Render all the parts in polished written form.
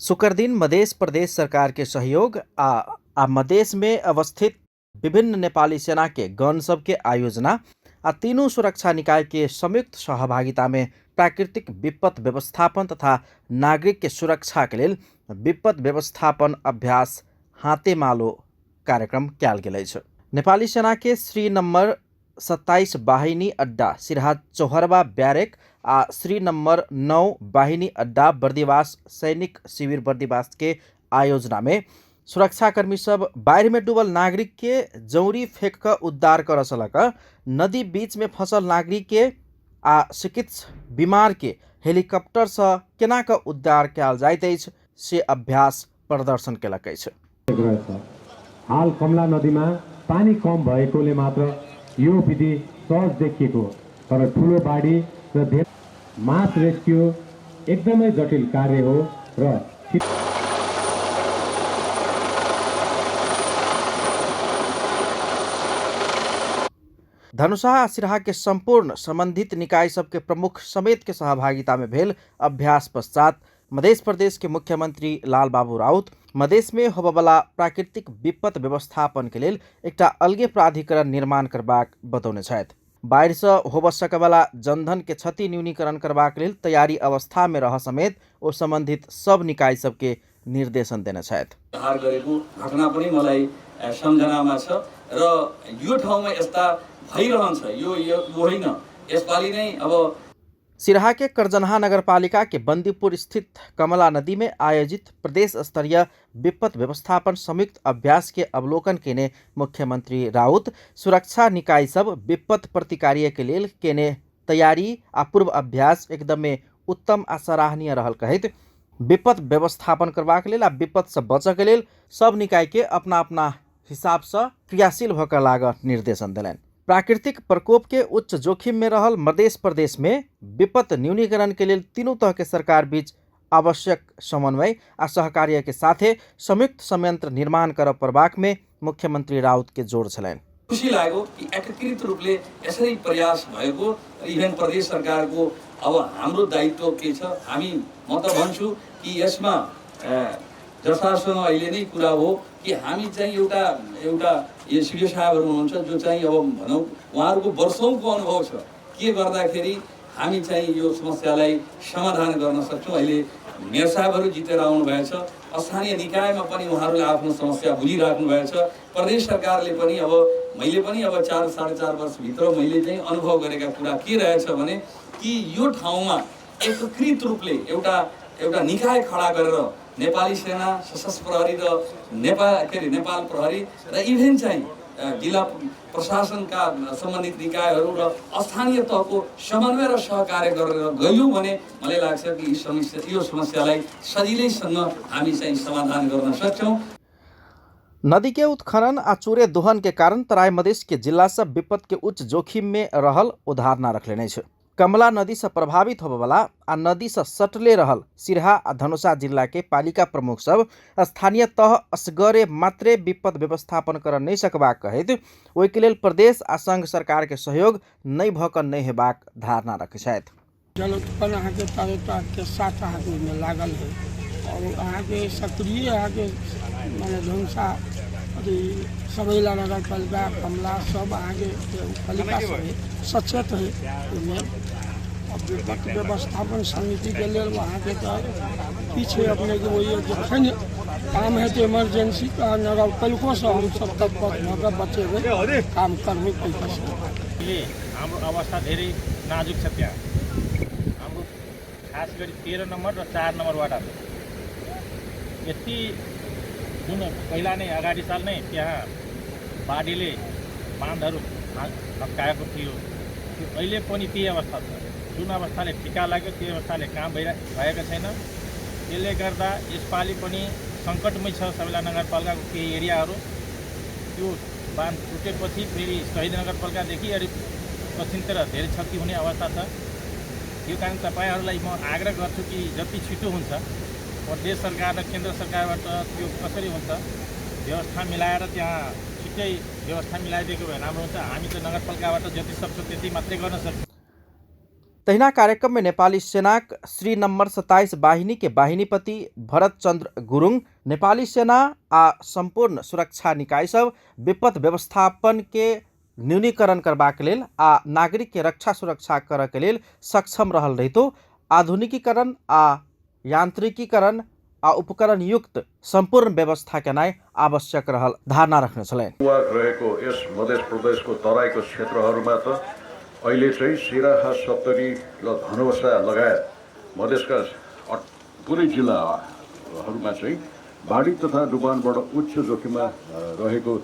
शुक्र दिन मध्य प्रदेश सरकार के सहयोग आ मधेश में अवस्थित विभिन्न नेपाली सेना के गण सब के आयोजना आ तीनू सुरक्षा निकाय के संयुक्त सहभागिता में प्राकृतिक विपद व्यवस्थापन तथा नागरिक के सुरक्षा के लेल विपद व्यवस्थापन अभ्यास हातेमालो कार्यक्रम कयल गेल अछि। नेपाली सेना के श्री नम्बर 27 बाहिनी अड्डा सिरहा चौहरवा बैरेक आ श्री नम्बर 9 बाहिनी अड्डा बर्दिवास सैनिक शिविर बर्दिवास के आयोजना में सुरक्षाकर्मी सब बाढ़ि में डूबल नागरिक के जौरी फेंक कऽ उद्धार करऽ सँ लऽ कऽ नदी बीच में फंसल नागरिक के आ चिकित्स बीमार के हेलीकॉप्टर सँ केना कऽ उद्धार कयल जाइत अछि से अभ्यास प्रदर्शन केलक अछि। रहेछ। हाल कमला नदीमा पानी कम भएकोले मात्र यो विधि सहज देखिएको, तर ठुलो बाढी र धेरै मास रेस्क्यू एकदमै जटिल कार्य हो र धनुषा आ सिरहा के संपूर्ण संबंधित निकाय सबके प्रमुख समेत के सहभागिता में भेल अभ्यास पश्चात मध्य प्रदेश के मुख्यमंत्री लालबाबू राउत मधेश में होबयवला प्राकृतिक विपद व्यवस्थापन के लेल एकटा अलगे प्राधिकरण निर्माण करबाक बतौने छथि। बाढ़ि सँ होबय सकयवला जनधन के क्षति न्यूनीकरण करबाक लेल तैयारी अवस्था में रहय समेत ओ संबंधित सब निकाय सबके निर्देशन देने छथि। उद्धार गरेको घटना पनि मलाई सम्झनामा छ र यो ठाउँमा यस्ता भइरहन्छ, यो होइन, यसपालि नै अब सिरहा के करजनहा नगरपालिका के बंदीपुर स्थित कमला नदी में आयोजित प्रदेश स्तरीय विपद व्यवस्थापन संयुक्त अभ्यास के अवलोकन केने मुख्यमंत्री राउत सुरक्षा निकाय सब विपद प्रतिकार्य के लेल केने तैयारी आ पूर्व अभ्यास एकदमे उत्तम आ सराहनीय रहल कहैत विपद व्यवस्थापन करबाक लेल आ विपद से बचऽ के लेल सब निकाय के अपना अपना हिसाब से क्रियाशील भऽ कऽ लागऽ निर्देशन देलनि। प्राकृतिक प्रकोप के उच्च जोखिम में रहल मध्य प्रदेश में विपद न्यूनीकरण के लेल तीनू तह के सरकार बीच आवश्यक समन्वय आ सहकार्य के साथे संयुक्त संयंत्र निर्माण करऽ पड़बाक में मुख्यमंत्री राउत के जोर छलनि। खुसी लाग्यो कि एकीकृत रूपले यसरी प्रयास भएको। इभेन प्रदेश सरकारको अब हाम्रो दायित्व के छ, म त भन्छु कि यसमा जससँग अहिले नै कुरा हो कि हामी चाहिँ एउटा यो सिडिओ साहबहरू हुनुहुन्छ जो चाहिँ अब भनौँ उहाँहरूको वर्षौँको अनुभव छ के गर्दाखेरि हामी चाहिँ यो समस्यालाई समाधान गर्न सक्छौँ। अहिले मेयर साहबहरू जितेर आउनुभएछ, स्थानीय निकायमा पनि उहाँहरूले आफ्नो समस्या बुझिराख्नु भएछ। प्रदेश सरकारले पनि अब मैले पनि अब चार साढे चार वर्षभित्र मैले चाहिँ अनुभव गरेका कुरा के रहेछ भने कि यो ठाउँमा एकीकृत रूपले एउटा निकाय खडा गरेर नेपाली सेना, सशस्त्र प्रहरी र के अरे नेपाल प्रहरी र इभेन चाहिँ जिल्ला प्रशासनका सम्बन्धित निकायहरू र स्थानीय तहको समन्वय र सहकार्य गरेर गयौँ भने मलाई लाग्छ कि यो समस्यालाई सजिलैसँग हामी चाहिँ समाधान गर्न सक्छौँ। नदी के उत्खनन आ चूरे दोहन के कारण तराई मधेश के जिला सब विपद के उच्च जोखिम में रहल उदाहरण रखलेने छै। कमला नदी से प्रभावित होबयवला आ नदी से सटले रहल सिरहा आ धनुषा जिला के पालिका प्रमुख सब स्थानीय तह असगरे मात्रे विपद व्यवस्थापन कर नहीं सकबाक कहैत ओहिके लेल प्रदेश आ संघ सरकार के सहयोग नहीं भऽ कऽ नहीं हेबाक धारणा रखै छथि। जल उत्पन्न अहाँके तरह के साथ अहाँके ओहिमे लागल है और अहाँके सक्रिय अहाँके माने धनुषा अथी सबैला नगरपालिका कमला सब अहाँके पालिका सब है सचेत है ओहिमे। अब विपद व्यवस्थापन समितिके लेल अहाँके तऽ की छै अपनेके ओहि जखन काम हेतै इमरजेंसी तऽ नगरपालिकोसँ हमसब तत्पर भऽ कऽ बचेबै, काम करबै पैसा। हाम्रो अवस्था धेरै नाजुक छ त्यहाँ। हाम्रो खास गरी 13 नम्बर र 4 नम्बर वार्डहरू यति जुन पहिला नै अगाडि साल नै त्यहाँ बाढीले बाँधहरू भत्काएको थियो, त्यो अहिले पनि त्यही अवस्था छ। जुन अवस्थाले ठिका लाग्यो त्यो अवस्थाले काम भएको छैन। त्यसले गर्दा यसपालि पनि सङ्कटमै छ सबैला नगरपालिकाको केही एरियाहरू। त्यो बाँध टुटेपछि फेरि शहीद नगरपालिकादेखि अलिक दक्षिणतिर धेरै क्षति हुने अवस्था छ। यो कारण तपाईँहरूलाई म आग्रह गर्छु कि जति छिटो हुन्छ प्रदेश सरकार र केन्द्र सरकारबाट त्यो कसरी हुन्छ व्यवस्था मिलाएर त्यहाँ छिट्टै व्यवस्था मिलाइदिएको भए राम्रो हुन्छ। हामी त नगरपालिकाबाट जति सक्छौँ त्यति मात्रै गर्न सक्छौँ। तहिना कार्यक्रम में नेपाली सेनाक श्री नम्बर 27 वाहिनी के वाहिनीपति भरत चन्द्र गुरुङ नेपाली सेना आ सम्पूर्ण सुरक्षा निकाय सब विपद व्यवस्थापन के न्यूनीकरण करबाक लेल आ नागरिक के रक्षा सुरक्षा करऽ के लेल सक्षम रहल रहितो आधुनिकीकरण आ यांत्रिकीकरण आ उपकरण युक्त सम्पूर्ण व्यवस्था केनाइ आवश्यक रहल धारणा रखने छलनि। रहेको यस मध्य प्रदेशको तराईको क्षेत्रहरूमा त अहिले चाहिँ सिराहा, सप्तरी र धनुषा लगायत मधेसका पुरै जिल्लाहरूमा चाहिँ बाढी तथा डुबानबाट उच्च जोखिममा रहेको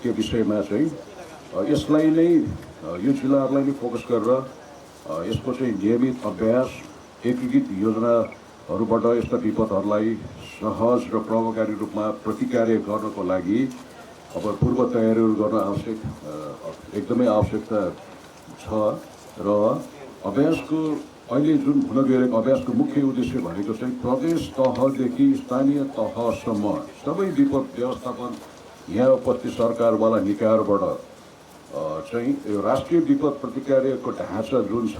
त्यो विषयमा चाहिँ यसलाई नै यो जिल्लाहरूलाई नै फोकस गरेर यसको चाहिँ नियमित अभ्यास, एकीकृत योजनाहरूबाट यस्ता विपदहरूलाई सहज र प्रभावकारी रूपमा प्रतिकार्य गर्नको लागि अब पूर्व तयारीहरू गर्न आवश्यक एकदमै आवश्यकता छ। र अभ्यासको अहिले जुन हुन गइरहेको अभ्यासको मुख्य उद्देश्य भनेको चाहिँ प्रदेश तहदेखि स्थानीय तहसम्म सबै विपद व्यवस्थापन यहाँ उपस्थित सरकारवाला निकायहरूबाट चाहिँ यो राष्ट्रिय विपद प्रतिकार्यको ढाँचा जुन छ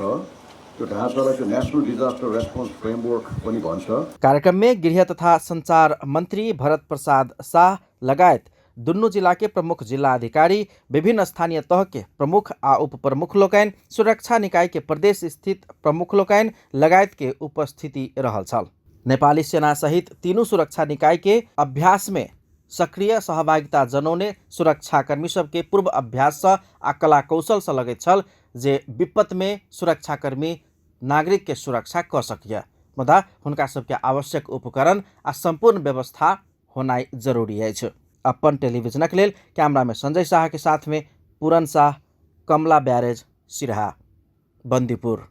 त्यो ढाँचालाई चाहिँ नेसनल डिजास्टर रेस्पोन्स फ्रेमवर्क पनि भन्छ। कार्यक्रम में गृह तथा संचार मंत्री भरत प्रसाद शाह लगायत दुनू जिला के प्रमुख जिला अधिकारी, विभिन्न स्थानीय तह के प्रमुख आ उप प्रमुख लोकनि, सुरक्षा निकाय के प्रदेश स्थित प्रमुख लोकनि लगायत के उपस्थिति रहल छल। नेपाली सेना सहित तीनू सुरक्षा निकाय के अभ्यास में सक्रिय सहभागिता जनौने सुरक्षाकर्मी सबके पूर्व अभ्यास सँ आ कला कौशल सँ लगैत छल जे विपद में सुरक्षाकर्मी नागरिक के सुरक्षा कऽ सकिए, मुदा हुनका सबके आवश्यक उपकरण आ सम्पूर्ण व्यवस्था होनाइ जरूरी अछि। अपन टेलीविजनक लेल कैमरा में संजय शाह के साथ में पूरन शाह, कमला बैरेज, सिरहा, बंदीपुर।